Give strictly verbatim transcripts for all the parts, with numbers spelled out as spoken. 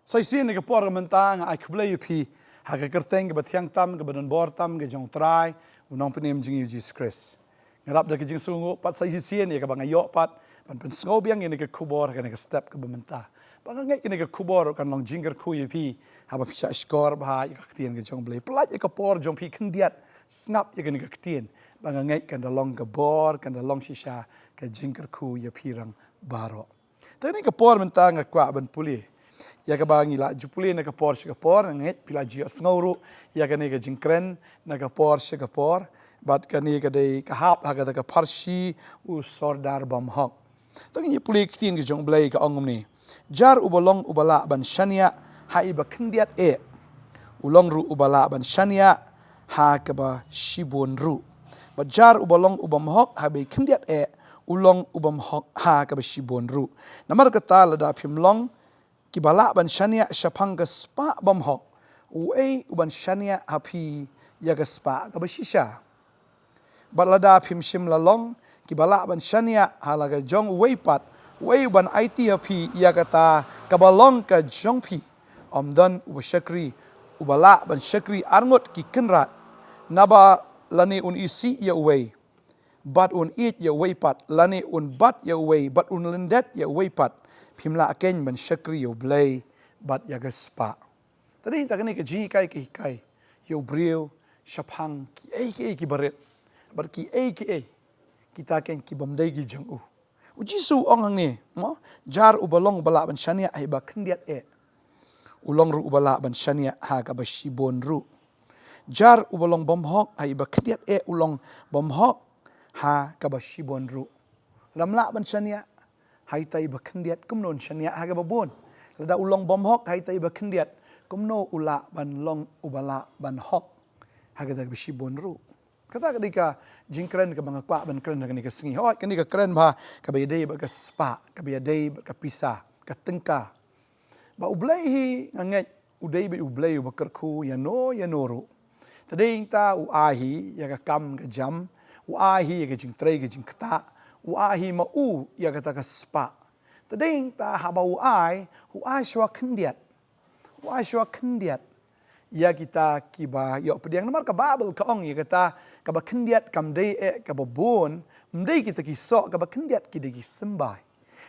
Sa shisien ïa ka por mynta nga ai khublei ïa phi ha ka kyrteng kaba thiang tam, kaba donbor tam ka jong U Trai, U Nongpynim jong ngi U Jisu Khrist. Nga rap da ka jingsngewnguh pat sa shisien ïa kaba nga ïoh pat ban pynsngew biang ïa kane ka khubor ha kane ka step kaba mynta. Ba nga ngeit kane ka khubor kan long jingkyrkhu ïa phi haba phi shah shkor bha ïa ka ktien ka jong U Blei. Pyllait ïa ka por jong phi khyndiat, sngap ïa kane ka ktien. Ba nga ngeit kan da long ka bor, kan da long shisha ka jingkyrkhu ïa phi rang baroh. Te kane ka por mynta nga kwah ban pule ïa kaba ngi la ju pule na ka por sha ka por, nga ngeit phi la ju ïohsngew ruh ïa kane ka jingkren na ka por sha ka por. Bad kane ka dei ka hap ha kata ka pharshi U Sordar Bymhok. Te ngin ïa pule ka ktien ka jong U Blei, ka ong kumne: Jar uba long uba lah ban shaniah ha iba khyndiat eh, u long ruh uba lah ban shaniah ha kaba shibun ruh. Bad jar uba long u bymhok ha iba khyndiat eh, u long u bymhok ha kaba shibun ruh. Namar kata, lada phim long kiba lah ban shaniah shaphang ka spah bymhok, uei u ban shaniah ha phi ïa ka spah kaba shisha? Bad lada phim shym la long kiba lah ban shaniah ha la ka jong uwei pat, uei u ban aiti ha phi ïa kata kaba long ka jong phi? Ym don uba shakri uba lah ban shakri arngut ki kynrad, naba lane un isih ïa uwei bad un ïeit ïa uwei pat, lane un bat ïa uwei bad un lyndet ïa uwei pat. Phim lah keiñ ban shakri ïa U Blei bad ïa ka spah. Te dei ta kane ka jinghikai ka hikai ïa u briew shaphang kiei kiei kiba rit bad kiei kiei kita keiñ ki bym dei ki jong u. U Jisu u ong hangne mo, jar uba long uba lah ban shaniah ha iba khyndiat eh, u long ruh uba lah ban shaniah ha kaba shibun ruh. Jar uba long bymhok ha iba khyndiat eh, u long bymhok ha kaba shibun ruh. Lada phim lah ban shaniah ha ita iba khyndiat, kumno un shaniah ha kaba bun? Lada u long bymhok ha ita iba khyndiat, kumno u lah ban long uba lah ban hok ha kata kaba shibun ruh? Kata ka dei ka jingkren kaba nga kwah ban kren ha kane ka sngi. Hooid, kane ka kren bha kaba ïadei bad ka spah, kaba ïadei bad ka pisa, ka tyngka. Ba U Blei hi nga ngeit u dei beit U Blei uba kyrkhu ïano ïano ruh. Te dei ta u ai hi ïa ka kam ka jam, u ai hi ïa ka jingtrei ka jingktah, u ai hi ma u ïa kata ka spah. Te dei ta haba u ai, u ai shuwa khyndiat. U ai shuwa khyndiat ïa kita kiba ïoh pdiang. Namar ka Baibl ka ong ïa kata kaba khyndiat kam dei eh kaba bun, ym dei kita ki soh, kaba khyndiat ki dei ki symbai.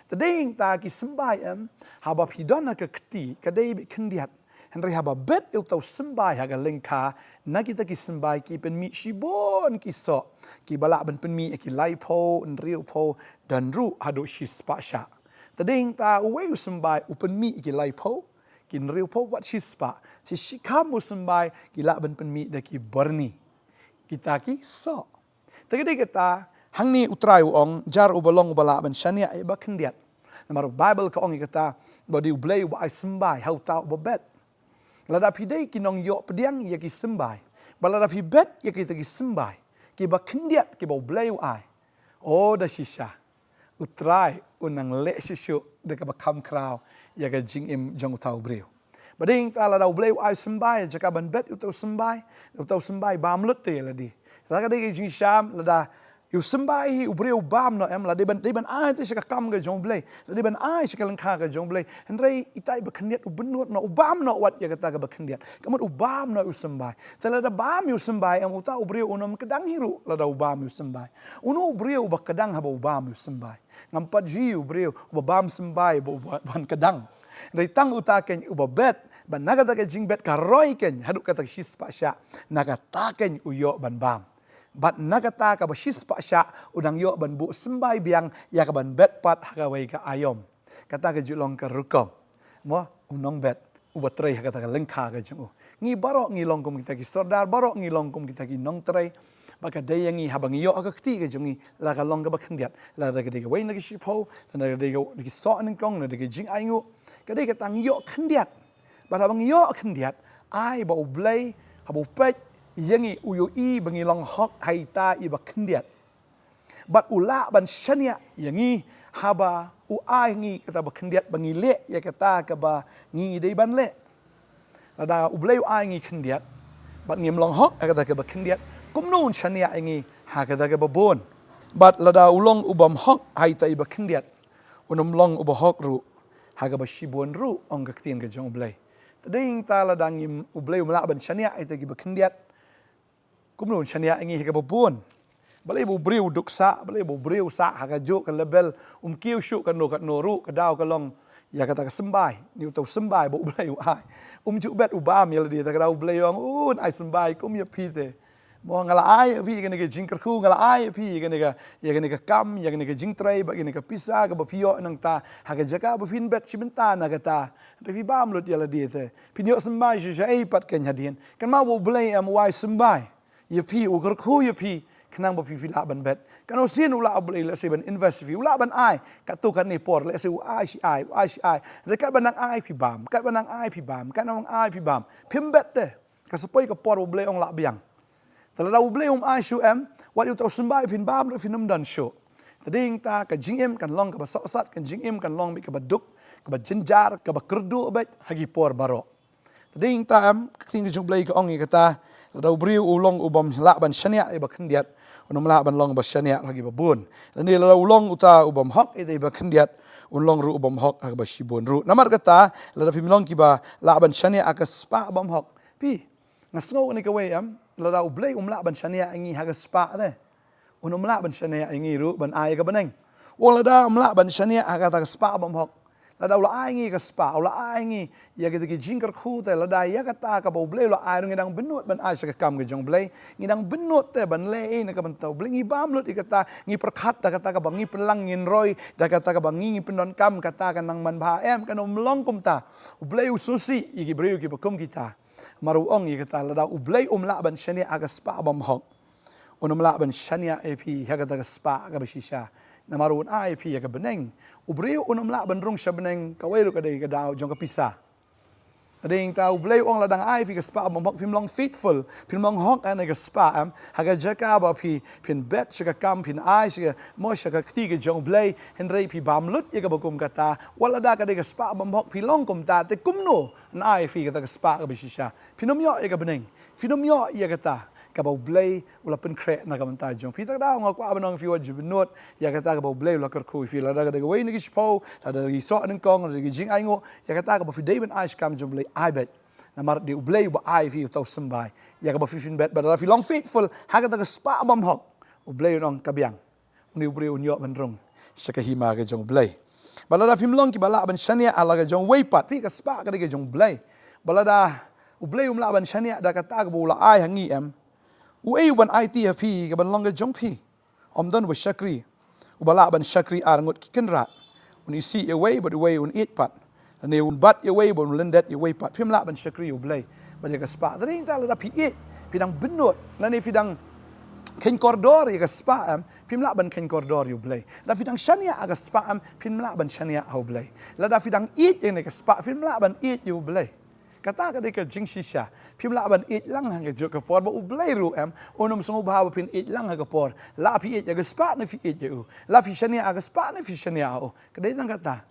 Te dei ta ki symbai em, haba phi don ha ka kti ka dei beit khyndiat. Hynrei haba bet ïa uta u symbai ha ka lyngkha, na kita ki symbai ki pynmih shibun ki soh, kiba lah ban pynmih ïa ki laiphew, hynriewphew, don ruh haduh shispah shah. Te dei ta uwei u symbai u pynmih ïa ki laiphew, ki hynriewphew bad shispah. Shi shikham u symbai ki lah ban pynmih da ki byrni, kita ki soh. Te ka dei kata, hangne U Trai u ong, jar uba long uba lah ban shaniah ha iba khyndiat. Namar Baibl ka ong ïa kata ba dei U Blei uba ai symbai ha uta uba bet. Lada phi dei ki nongïoh pdiang ïa ki symbai, ba lada phi bet ïa kita ki symbai kiba khyndiat kiba U Blei u ai, o da shisha U Trai un nang leh shuh shuh da kaba kham khraw ïa ka jingim jong uta u briew. Ba dei ta lada U Blei u ai u symbai, jaka ban bet ïa uta u symbai, uta u symbai bam lut te ïa lade. Kata ka dei ka jingsham, lada ïa u symbai hi u briew u bam noh em, lada dei ban, dei ban ai te sha ka kam ka jong U Blei, lada dei ban ai sha ka lyngkha ka jong U Blei. Hynrei ita iba khyndiat u bam lut noh, u bam noh wat ïa kata kaba khyndiat. Ka mut u bam noh ïa u symbai. Te lada bam ïa u symbai em, uta u briew un ym kdang hi ruh lada u bam ïa u symbai. Uno u briew uba kdang haba u bam ïa u symbai? Ngam pat ju ïohi u briew uba bam symbai ba u ban kdang. Hynrei tang uta keiñ uba bet, bad na kata ka jingbet ka roi keiñ haduh kata ka shispah shah, na kata keiñ u ïoh ban bam. Bad na kata kaba shispah shah u dang ïoh ban buh symbai biang ïa kaban bet pat ha kawei ka aïom. Kata ka ju long ka rukom, mo, u nongbet uba trei ha kata ka lyngkha ka jong u. Ngi baroh ngi long kum kita ki sordar, baroh ngi long kum kita ki nongtrei. Ba ka dei ïa ngi haba ngi ïoh ha ka kti ka jong ngi, la ka long kaba khyndiat, lada ka dei kawei na ki shiphew, lada ka dei ka, ki soh nyngkong, lada ka jingainguh, ka dei kata ngi ïoh khyndiat. Bad haba ngi ïoh khyndiat, ai ba U Blei haba u peit ïa ngi u ïohi ba ngi long hok ha ita iba khyndiat. Bad u lah ban shaniah ïa ngi haba u ai ngi kata ba khyndiat ba ngi leh ïa kata kaba ngi dei ban leh. Lada U Blei u ai ngi khyndiat bad ngim long hok ha kata kaba khyndiat, kumno un shaniah ïa ngi ha kata kaba bun? Bad lada u long u bym hok ha ita iba khyndiat, un ym long uba hok ruh ha kaba shibun ruh, ong ka ktien ka jong U Blei. Te dei nangta lada ngim, U Blei um lah ban shaniah ïa kita kiba khyndiat, kumno un shaniah ïa ngi ha kaba bun? Balei ba u briew u duk sah, balei ba u briew u sah ha kajuh ka level, um kiew shuh katno katno ruh, ka daw ka long ïa kata ka symbai, ne uta u symbai ba U Blei u ai. Um ju bet u bam ïa lade, te ka daw U Blei u ong, un ai symbai kum ïa phi te. Mo, nga la ai ïa phi ïa kane ka jingkyrkhu, nga la ai ïa phi ïa kane ka, ïa kane ka kam, ïa kane ka jingtrei, bad ïa kane ka pisa kaba phi ïoh nangta, ha ka jaka ba phin bet shi bynta na kata, te phi bam lut ïa lade te. Phin ïoh symbai shisha ei pat keiñ hadien. Kynmaw ba U Blei em u ai symbai ïa phi, u kyrkhu ïa phi, khnang ba phi, phi lah ban bet. Katno sien u lah U Blei lehse ban invest ïa phi, u lah ban ai katto katne por, lehse u ai shi ai, u ai shi ai. Hynrei katba nang ai phi bam, katba nang ai phi bam, katba nang ai phi bam, phim bet te. Ka sa poi ka por ba U Blei un lah biang. Te lada U Blei um ai shuh em, wat ïa uta u symbai phin bam ruh phin ym don shuh. Te dei nangta ka jingim kan long kaba sohsat, ka jingim kan long beit kaba duk, kaba jynjar, kaba kyrduh beit ha ki por baroh. Te dei nangta em, ka ktien ka jong U Blei ka ong ïa kata, lada u briew u long u bym lah ban shaniah ïa ba khyndiat, un ym lah ban long ba shaniah ha ki ba bun. Lane lada u long uta u bym hok ïa ba khyndiat, un long ruh u bym hok ha kaba shibun ruh. Namar kata, lada phim long kiba lah ban shaniah ha ka spah bym hok, phi, nga sngew kane kawei em, lada U Blei um lah ban shaniah ïa ngi ha ka spah te, un ym lah ban shaniah ïa ngi ruh ban ai ïa ka bneng. Ong lada um lah ban shaniah ha kata ka spah bym hok, lada u la ai ïa ngi ka spah, u la ai ïa ngi ïa kita ki jingkyrkhu te, lada ïa kata kaba U Blei u la ai ruh ngi dang bynnud ban ai sha ka kam ka jong U Blei, ngi dang bynnud te ban leh ei na ka bynta U Blei, ngi bam lut ïa kata, ngi pyrkhat da kata kaba ngi pynlang, ngin roi da kata kaba ngi, ngi pyndonkam, kata ka nang manbha em, kan ym long kumta. U Blei u sngewsih ïa ki briew kiba kum kita. Namar u ong ïa kata, lada U Blei um lah ban shaniah ha ka spah bym hok, un ym lah ban shaniah ïa phi ha kata ka spah kaba shisha. Namar un ai ïa phi ïa ka bneng. U briew un ym lah ban rung sha bneng kawei ruh ka dei ka daw jong ka pisa. Te dei nangta U Blei u ong lada nga ai ïa phi ka spah bym hok, phim long faithful, phim long hok ha kane ka spah em, ha ka jaka ba phi, phin bet sha ka kam, phin ai sha ka, mo, sha ka kti ka jong U Blei, hynrei phi bam lut ïa kaba kum kata, wat lada ka dei ka spah bym hok phi long kumta, te kumno un ai ïa phi kata ka spah kaba shisha? Phin ym ïoh ïa ka bneng, phin ym ïoh ïa kata kaba U Blei u la pynkhreh na ka bynta jong phi. Te ka daw nga kwah ban ong ïa phi wat ju bynnud ïa kata kaba U Blei u la kyrkhu ïa phi, lada ka dei kawei na ki shiphew, lada ki soh nyngkong, lada ki jingainguh, ïa kata kaba phi dei ban ai sha ka kam jong U Blei, ai beit. Namar dei U Blei uba ai ïa phi uta u symbai ïa kaba phi, phin bet, bad lada phi long faithful ha kata ka spah bym hok, U Blei un ong ka biang. Une u briew un ïoh ban rung sha ka hima ka jong U Blei. Bad lada phim long kiba lah ban shaniah ha la ka jong uwei pat, phi, ka spah ka dei ka jong U Blei. Bad lada U Blei um lah ban shaniah da kata kaba u la ai ha ngi em, uei u ban aiti ha phi kaban long ka jong phi? Ym don uba shakri uba lah ban shakri ar ngut ki kynrad. Un isih ïa uwei bad uwei un ïeit pat. Lane un bat ïa uwei bad un lyndet ïa uwei pat. Phim lah ban shakri ïa U Blei bad ïa ka spah. Te dei nangta lada phi ïeit, phi dang bynnud, lane phi dang kheiñ kordor ïa ka spah em, phim lah ban kheiñ kordor ïa U Blei. Lada phi dang shaniah ha ka spah em, phim lah ban shaniah ha U Blei. Lada phi dang ïeit ïa kane ka spah, phim lah ban ïeit ïa U Blei. Kata ka dei ka jingshisha. Phim lah ban ïeit lang ha kajuh ka por, bad U Blei ruh em un ym sngewbha ba phin ïeit lang ha ka por. La phi ïeit ïa ka spah ne phi ïeit ïa u, la phi shaniah ha ka spah ne phi shaniah ha u, ka dei tang kata.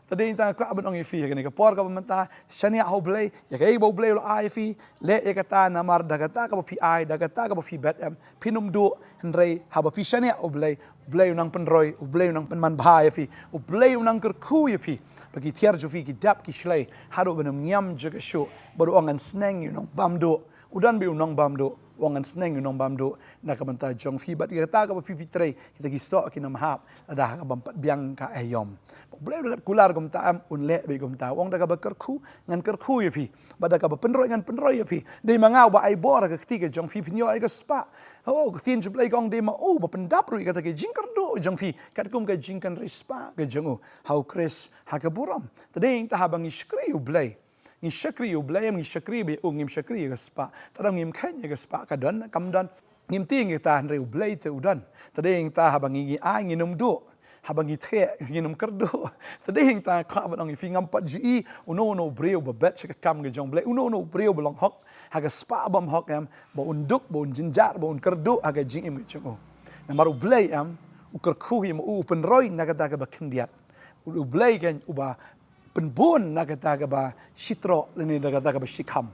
Te dei nangta nga kwah ban ong ïa phi ha kane ka por kaba mynta, shaniah ha U Blei ïa kaei ba U Blei u la ai ïa phi. Leh ïa kata, namar da kata kaba phi ai, da kata kaba phi bet em, phin ym duh. Hynrei haba phi shaniah ha U Blei, U Blei u nang pynroi, U Blei u nang pynman bha ïa phi, U Blei u nang kyrkhu ïa phi. Ba ki tiar jong phi ki dap ki shlei haduh ban ym ngiam jaka shuh. Bad u ong, ngan sneng ïa u nongbamduh. U don beit u nongbamduh. U ong, ngan sneng ïa u nongbamduh na ka bynta jong phi. Bad ïa kata kaba phi, phi trei, kita ki soh kin ym hap lada ha kaba ym pat biang ka aïom. Ba U Blei u la dep kular kumta em, un leh beit kumta. U ong, da kaba kyrkhu ngan kyrkhu ïa phi, bad da kaba pynroi ngan pynroi ïa phi. Dei ma nga uba ai bor ha ka kti ka jong phi, phin ïoh ïa ka spah. Oh, ka ktien jong U Blei ka ong, dei ma u uba pyndap ruh ïa kata ka jingkyrduh jong phi, katkum ka jingkynrei spah ka jong u ha U Khrist ha ka burom. Te dei nangta haba ngi shakri ïa U Blei, ngi shakri ïa U Blei, ngi shakri beit ïa u, ngim shakri ïa ka spah. Te dang ngim kheiñ ïa ka spah, ka don kam don, ngim tieng ïa kata, hynrei U Blei te u don. Te dei nangta haba ngi, ngi ai, ngin ym duh. Haba ngi theh, ngin ym kyrduh. Te dei nangta nga kwah ban ong ïa phi, ngam pat ju i uno uno u briew ba bet sha ka kam ka jong U Blei, uno uno u briew ba long hok ha ka spah bym hok em, ba un duk, ba un jynjar, ba un kyrduh ha ka jingim ka jong u. Namar U Blei em u kyrkhu ïa ma u, u pynroi na kata kaba khyndiat. U Blei keiñ uba pynbun na kata kaba shitroh lane na kata kaba shikham.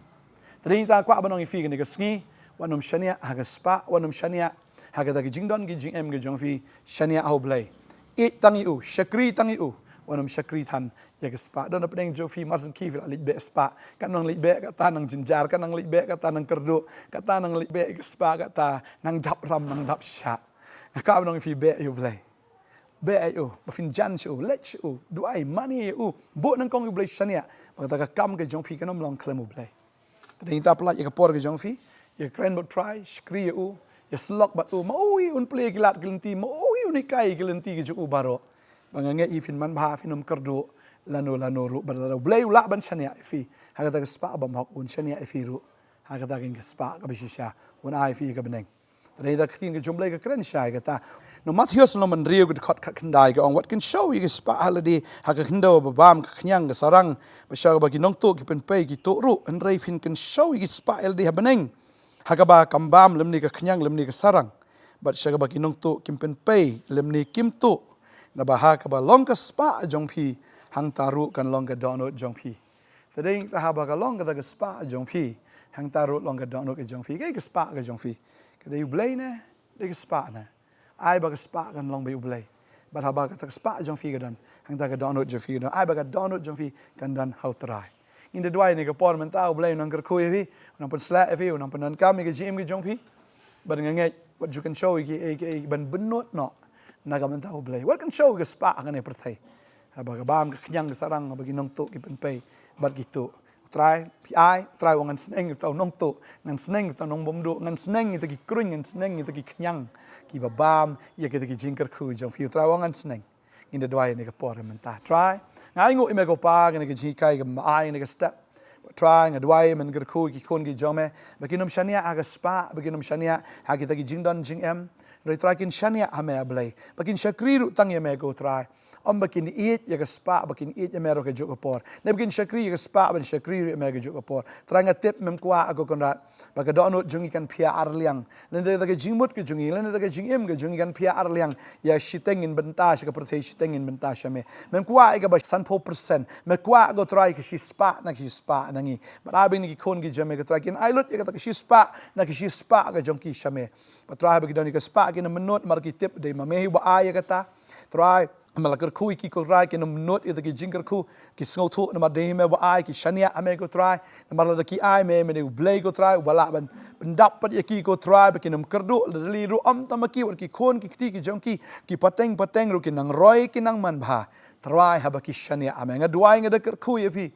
Te dei nangta nga kwah ban ong ïa phi kane ka sngi, wat nym shaniah ha ka spah, wat nym shaniah ha kata ka jingdon ka jingem ka jong phi. Shaniah ha U Blei. Ïeit tang ïa u, shakri tang ïa u. Ban ym shakri than ïa ka spah. Don hapdeng jong phi mar shen ki phi la leit beh spah. Ka nang leit beh kata nang jynjar, ka nang leit beh kata nang kyrduh, kata nang leit beh ka spah kata nang dap ram nang dap shah. Nga kwah ban ong ïa phi beh ïa U Blei. Beh ïa u, ba phin jan sha u, leit sha u, duwai mane ïa u, buh nyngkong ïa U Blei shaniah, ba kata ka kam ka jong phi kan ym long khlem U Blei. Te dang ïa ta pynlait ïa ka por ka jong phi, ïa kren bad U Trai, shakri ïa u, ïa syllok bad u, ma u hi un plie ki lad ki lynti, ma u hi un hikai ki lynti ki jong u baroh. Ba nga ngeit hi phin manbha, phin ym kyrduh lano lano ruh, bad lada U Blei u lah ban shaniah ïa phi ha kata ka spah bymhok, un shaniah ïa phi ruh ha kata ka spah kaba shisha, un ai ïa phi ka bneng. Te dang ïa ta ka ktien ka jong U Blei ka kren shai kata. Na u Mathaios lynnong ba hynriew ka dkhot khatkhyndai ka ong, wat kynshew ïa ka spah ha lade ha ka khyndew ba bam, ka khñiang, ka sarang, bad sha kaba ki nongtuh ki pynpei ki tuh ruh, hynrei phin kynshew ïa ka spah ha lade ha bneng, ha kaba kam bam lymne ka khñiang lymne ka sarang, bad sha kaba ki nongtuh kim pynpei lymne kim tuh. Naba ha kaba long ka spah jong phi, hangta ruh kan long ka dohnud jong phi. Te dang ïa ta haba ka long kata ka spah jong phi, hangta ruh long ka dohnud ka jong phi. Kaei ka spah ka jong phi? Ka dei U Blei ne dei ka spah ne? Ai ba ka spah kan long bad U Blei. Bad haba kata ka spah jong phi ka don, hangta ka dohnud jong phi ka don. Ai ba ka dohnud jong phi kan don ha U Trai. Ngin da duwai ïa kane ka por mynta, U Blei un nang kyrkhu ïa phi, un nang pynshlur ïa phi, un nang pyndonkam ïa ka jingim ka jong phi. Bad nga ngeit wat ju kynshew ïa kiei kiei ban bynnud noh na ka bynta U Blei. Wat kynshew ïa ka spah ha kane ka pyrthei. Haba ka bam, ka khñiang, ka sarang, haba ki nongtuh ki pynpei bad ki tuh. U Trai phi ai, U Trai u ong ngan sneng ïa uta u nongtuh, ngan sneng ïa uta u nongbymduh, ngan sneng ïa kita ki kruiñ, ngan sneng ïa kita ki khñiang kiba bam ïa kita ki jingkyrkhu jong phi. U Trai u ong ngan sneng. Ngin da duwai ïa kane ka por mynta. Trai, nga ainguh ïa me ko Pa, ïa kane ka jinghikai kaba me ai, ïa kane ka step. Trai, nga duwai men kyrkhu ïa ki khun ki jong me ba kin ym shaniah ha ka spah, ba kin ym shaniah ha kita ki jingdon jingem. Hynrei Trai, kin shaniah ha me, A Blei, ba kin shakri ruh tang ïa me ko Trai. Ym ba kin ïeit ïa ka spah, ba kin ïeit ïa me ruh kajuh ka por, ne ba kin shakri ïa ka spah ban shakri ruh ïa me kajuh ka por. Trai, nga tip mem kwah, ko Kynrad, ba ka dohnud jong ngi kan phiah arliang. Lane da ka jingmut ka jong ngi, lane da ka jingim ka jong ngi kan phiah arliang ïa shiteng ngin bynta sha ka pyrthei, shiteng ngin bynta sha me. Mem kwah ïa kaba sanphew percent. Me kwah, ko Trai, ka shispah na ka shispah na ngi. Bad ai ba kine ki khun ki jong me, ko Trai, kin ai lut ïa kata ka shispah na ka shispah ka jong ki sha me. Bad Trai, haba ki don ïa ka spah kin ym mynnud, namar ki tip dei ma me hi uba ai ïa kata. Trai, nga la kyrkhu ïa ki, ko Trai, kin ym mynnud ïa kita ki jingkyrkhu, ki sngewthuh namar dei hi me uba ai, ki shaniah ha me, ko Trai. Namar lada ki ai, me, me dei U Blei, ko Trai, uba lah ban pyndap pat ïa ki, ko Trai, ba kin ym kyrduh. Lada lei ruh ym tang ma ki, wat ki khun ki kti ki jong ki, ki pateng pateng ruh kin nang roi, kin nang manbha, Trai, haba ki shaniah ha me. Nga duwai, nga da kyrkhu ïa phi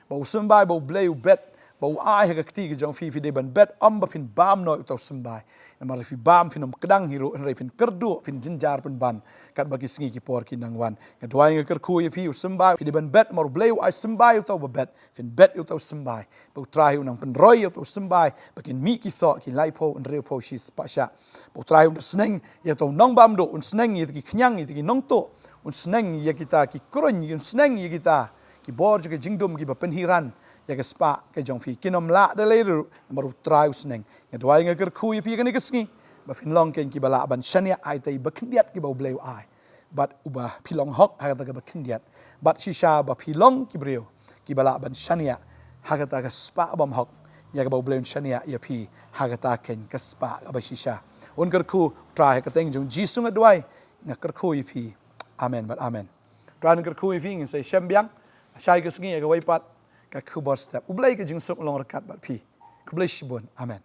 ba u symbai, ba U Blei u bet, ba u ai ha ka kti ka jong phi, phi dei ban bet, ym ba phin bam noh ïa uta u symbai. Namar lada phi bam, phin ym kdang hi ruh, hynrei phin kyrduh, phin jynjar pynban katba ki sngi ki por ki nang wan. Nga duwai, nga kyrkhu ïa phi, u symbai, phi dei ban bet, namar U Blei u ai symbai ïa uta uba bet. Phin bet ïa uta u symbai ba U Trai un nang pynroi ïa uta u symbai ba kin mih ki soh, ki laiphew, hynriewphew, shispah shah. Ba U Trai un da sneng ïa uta u nongbymduh, un sneng ïa kita ki khñiang, ïa kita ki nongtuh, un sneng ïa kita ki kruiñ, un sneng ïa kita ki bor jong ka jingdum kiba pynhiar ïa ka spah ka jong phi. Kin ym lah da lei ruh, namar U Trai u sneng. Nga duwai, nga kyrkhu ïa phi kane ka sngi ba phin long kein kiba lah ban shaniah ha kita kiba khyndiat kiba U Blei u ai. Bad uba phi long hok ha kata kaba khyndiat. Bad shisha ba phi long ki briew kiba lah ban shaniah ha kata ka spah bymhok, ïa kaba U Blei un shaniah ïa phi ha kata kein ka spah kaba shisha. Un kyrkhu U Trai, ha ka kyrteng jong U Jisu nga duwai, nga kyrkhu ïa phi. Amen bad amen. Trai un kyrkhu ïa phi, ngin sa ïashem biang shai ka sngi ha kawei pat ka khubor step. U Blei ka jingsuk long ryngkat bad phi. Khublei shibun. Amen.